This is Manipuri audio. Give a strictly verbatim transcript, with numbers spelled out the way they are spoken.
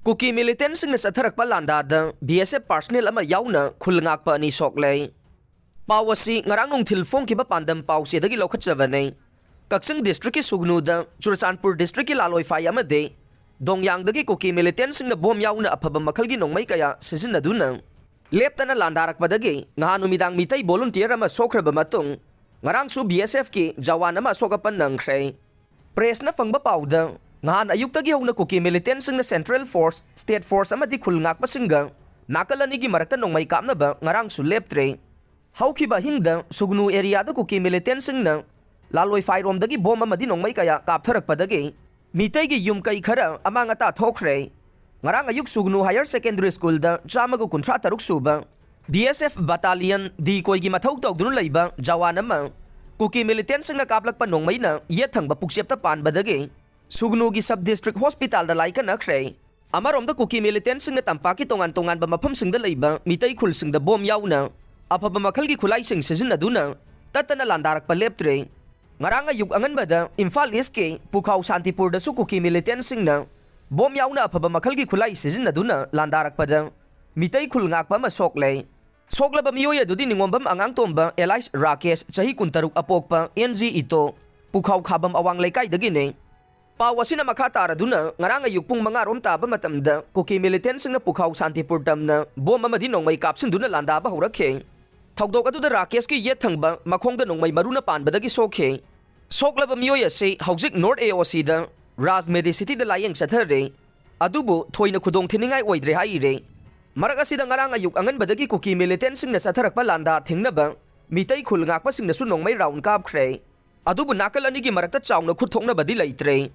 ꯀꯨꯀꯤ ꯃꯤꯂꯤꯇꯦꯟꯁꯤꯡꯅ ꯆꯠꯊꯔꯛꯄ ꯂꯥꯟꯗꯥꯗ ꯕꯤ ꯑꯦꯁ ꯑꯦꯐ ꯄꯥꯔꯁꯅꯦꯜ ꯑꯃ ꯌꯥꯎꯅ ꯈꯨꯜ ꯉꯥꯛꯄ ꯑꯅꯤ ꯁꯣꯛꯂꯦ꯫ ꯄꯥꯎ ꯑꯁꯤ ꯉꯔꯥꯡ ꯅꯨꯡꯊꯤꯜ ꯐꯣꯡꯈꯤꯕ ꯄꯥꯟꯗꯝ ꯄꯥꯎꯆꯦꯗꯒꯤ ꯂꯧꯈꯠꯆꯕꯅꯤ꯫ ꯀꯛꯆꯤꯡ ꯗꯤꯁꯇ꯭ꯔꯤꯛꯀꯤ ꯁꯨꯒꯅꯨꯗ ꯆꯨꯔꯆꯥꯟꯄꯨꯔ ꯗꯤꯁꯇ꯭ꯔꯤꯛꯀꯤ ꯂꯥꯂꯣꯏꯐꯥꯏ ꯑꯃꯗꯤ ꯗꯣꯡꯌꯥꯡꯗꯒꯤ ꯀꯨꯀꯤ ꯃꯤꯂꯤꯇꯦꯟꯁꯤꯡꯅ ꯕꯣꯝ ꯌꯥꯎꯅ ꯑꯐꯕ ꯃꯈꯜꯒꯤ ꯅꯣꯡꯃꯩ ꯀꯌꯥ ꯁꯤꯖꯤꯟꯅꯗꯨꯅ ꯂꯦꯞꯇꯅ ꯂꯥꯟꯗꯥꯔꯛꯄꯗꯒꯤ ꯉꯍꯥꯟ ꯅꯨꯃꯤꯗꯥꯡ ꯃꯤꯇꯩ ꯚꯣꯂꯨꯟꯇꯤꯌꯔ ꯑꯃ ꯁꯣꯛꯈ꯭ꯔꯕ ꯃꯇꯨꯡ, ꯉꯔꯥꯡꯁꯨ ꯕꯤ ꯑꯦꯁ ꯑꯦꯐꯀꯤ ꯖꯋꯥꯟ ꯑꯃ ꯑꯁꯣꯛ ꯑꯄꯟ ꯅꯪꯈ꯭ꯔꯦ꯫ ꯄ꯭ꯔꯦꯁꯅ ꯐꯪꯕ ꯄꯥꯎꯗ, ꯉꯍꯥꯟ ꯑꯌꯨꯛꯇꯒꯤ ꯍꯧꯅ ꯀꯨꯀꯤ ꯃꯤꯂꯤꯇꯦꯟꯁꯤꯡꯅ ꯁꯦꯟꯇ꯭ꯔꯦꯜ ꯐꯣꯔꯁ, ꯁ꯭ꯇꯦꯠ ꯐꯣꯔꯁ ꯑꯃꯗꯤ ꯈꯨꯜ ꯉꯥꯛꯄꯁꯤꯡꯒ ꯅꯥꯀꯜ ꯑꯅꯤꯒꯤ ꯃꯔꯛꯇ ꯅꯣꯡꯃꯩ ꯀꯥꯞꯅꯕ ꯉꯔꯥꯡꯁꯨ ꯂꯦꯞꯇ꯭ꯔꯦ꯫ ꯍꯧꯈꯤꯕ ꯑꯍꯤꯡꯗ ꯁꯨꯒꯅꯨ ꯑꯦꯔꯤꯌꯥꯗ ꯀꯨꯀꯤ ꯃꯤꯂꯤꯇꯦꯟꯁꯤꯡꯅ ꯂꯥꯂꯣꯏꯐꯥꯏꯔꯣꯝꯗꯒꯤ ꯕꯣꯝ ꯑꯃꯗꯤ ꯅꯣꯡꯃꯩ ꯀꯌꯥ ꯀꯥꯞꯊꯔꯛꯄꯗꯒꯤ ꯃꯤꯇꯩꯒꯤ ꯌꯨꯝ ꯀꯩ ꯈꯔ ꯑꯃꯥꯡ ꯑꯇꯥ ꯊꯣꯛꯈ꯭ꯔꯦ꯫ ꯉꯔꯥꯡ ꯑꯌꯨꯛ ꯁꯨꯒꯅꯨ ꯍꯥꯌꯔ ꯁꯦꯀꯦꯟꯗꯔꯤ ꯁ꯭ꯀꯨꯜꯗ ꯆꯥꯝꯃꯒ ꯀꯨꯟꯊ꯭ꯔꯥ ꯇꯔꯨꯛ ꯁꯨꯕ ꯕꯤ ꯑꯦꯁ ꯑꯦꯐ ꯕꯇꯥꯂꯤꯌꯟ ꯗꯤꯀꯣꯏꯒꯤ ꯃꯊꯧ ꯇꯧꯗꯨꯅ ꯂꯩꯕ ꯖꯋꯥꯟ ꯑꯃ ꯀꯨꯀꯤ ꯃꯤꯂꯤꯇꯦꯟꯁꯤꯡꯅ ꯀꯥꯞꯂꯛꯄ ꯅꯣꯡꯃꯩꯅ ꯌꯦꯠ ꯊꯪꯕ ꯄꯨꯛꯆꯦꯞꯇ ꯄꯥꯟꯕꯗꯒꯤ ꯁꯨꯒꯅꯨꯒꯤ ꯁꯕ ꯗꯤꯁꯇ꯭ꯔꯤꯛ ꯍꯣꯁꯄꯤꯇꯥꯜꯗ ꯂꯥꯏꯀꯠꯅꯈ꯭ꯔꯦ꯫ ꯑꯃꯔꯣꯝꯗ ꯀꯨꯀꯤ ꯃꯤꯂꯤꯇꯦꯟꯁꯤꯡꯅ ꯇꯝꯄꯥꯛꯀꯤ ꯇꯣꯉꯥꯟ ꯇꯣꯉꯥꯟꯕ ꯃꯐꯝꯁꯤꯡꯗ ꯂꯩꯕ ꯃꯤꯇꯩ ꯈꯨꯜꯁꯤꯡꯗ ꯕꯣꯝ ꯌꯥꯎꯅ ꯑꯐꯕ ꯃꯈꯜꯒꯤ ꯈꯨꯠꯂꯥꯏꯁꯤꯡ ꯁꯤꯖꯤꯟꯅꯗꯨꯅ ꯇꯠꯇꯅ ꯂꯥꯟꯗꯥꯔꯛꯄ ꯂꯦꯞꯇ꯭ꯔꯦ꯫ ꯉꯔꯥꯡ ꯑꯌꯨꯛ ꯑꯉꯟꯕꯗ ꯏꯝꯐꯥꯜ ꯏꯁꯀꯤ ꯄꯨꯈꯥꯎ ꯁꯥꯟꯇꯤꯄꯨꯔꯗꯁꯨ ꯀꯨꯀꯤ ꯃꯤꯂꯤꯇꯦꯟꯁꯤꯡꯅ ꯕꯣꯝ ꯌꯥꯎꯅ ꯑꯐꯕ ꯃꯈꯜꯒꯤ ꯈꯨꯠꯂꯥꯏ ꯁꯤꯖꯤꯟꯅꯗꯨꯅ ꯂꯥꯟꯗꯥꯔꯛꯄꯗ ꯃꯤꯇꯩ ꯈꯨꯜ ꯉꯥꯛꯄ ꯑꯃ ꯁꯣꯛꯂꯦ꯫ ꯁꯣꯛꯂꯕ ꯃꯤꯑꯣꯏ ꯑꯗꯨꯗꯤ ꯅꯤꯉꯣꯝꯕꯝ ꯑꯉꯥꯡꯇꯣꯝꯕ ꯑꯦꯂꯥꯏꯁ ꯔꯥꯀꯦꯁ, ꯆꯍꯤ ꯀꯨꯟꯇꯔꯨꯛ ꯑꯄꯣꯛꯄ, ꯑꯦꯟ ꯖꯤ ꯏꯇꯣ, ꯄꯨꯈꯥꯎ ꯈꯥꯕꯝ ꯑꯋꯥꯡ ꯂꯩꯀꯥꯏꯗꯒꯤꯅꯤ꯫ ꯄꯥꯎ ꯑꯁꯤꯅ ꯃꯈꯥ ꯇꯥꯔꯗꯨꯅ ꯉꯔꯥꯡ ꯑꯌꯨꯛ ꯄꯨꯡ ꯃꯉꯥ ꯔꯣꯝ ꯇꯥꯕ ꯃꯇꯝꯗ ꯀꯨꯀꯤ ꯃꯤꯂꯤꯇꯦꯟꯁꯤꯡꯅ ꯄꯨꯈꯥꯎ ꯁꯥꯟꯇꯤꯄꯨꯔ ꯇꯝꯅ ꯕꯣꯝ ꯑꯃꯗꯤ ꯅꯣꯡꯃꯩ ꯀꯥꯞꯁꯤꯟꯗꯨꯅ ꯂꯥꯟꯗꯥꯕ ꯍꯧꯔꯛꯈꯤ꯫ ꯊꯧꯗꯣꯛ ꯑꯗꯨꯗ ꯔꯥꯀꯦꯁꯀꯤ ꯌꯦꯠ ꯊꯪꯕ ꯃꯈꯣꯡꯗ ꯅꯣꯡꯃꯩ ꯃꯔꯨꯅ ꯄꯥꯟꯕꯗꯒꯤ ꯁꯣꯛꯈꯤ꯫ ꯁꯣꯛꯂꯕ ꯃꯤꯑꯣꯏ ꯑꯁꯤ ꯍꯧꯖꯤꯛ ꯅꯣꯔꯠ ꯑꯦ ꯑꯣ ꯁꯤꯗ ꯔꯥꯖ ꯃꯦꯗꯤꯁꯤꯇꯤꯗ ꯂꯥꯌꯦꯡ ꯆꯠꯊꯔꯤ꯫ ꯑꯗꯨꯕꯨ ꯊꯣꯏꯅ ꯈꯨꯗꯣꯡ ꯊꯤꯅꯤꯡꯉꯥꯏ ꯑꯣꯏꯗ꯭ꯔꯦ ꯍꯥꯏꯔꯤ꯫ ꯃꯔꯛ ꯑꯁꯤꯗ ꯉꯔꯥꯡ ꯑꯌꯨꯛ ꯑꯉꯟꯕꯗꯒꯤ ꯀꯨꯀꯤ ꯃꯤꯂꯤꯇꯦꯟꯁꯤꯡꯅ ꯆꯠꯊꯔꯛꯄ ꯂꯥꯟꯗꯥ ꯊꯤꯡꯅꯕ ꯃꯤꯇꯩ ꯈꯨꯜ ꯉꯥꯛꯄꯁꯤꯡꯅꯁꯨ ꯅꯣꯡꯃꯩ ꯔꯥꯎꯟ ꯀꯥꯞꯈ꯭ꯔꯦ꯫ ꯑꯗꯨꯕꯨ ꯅꯥꯀꯜ ꯑꯅꯤꯒꯤ ꯃꯔꯛꯇ ꯆꯥꯎꯅ ꯈꯨꯠ ꯊꯣꯛꯅꯕꯗꯤ ꯂꯩꯇ꯭ꯔꯦ꯫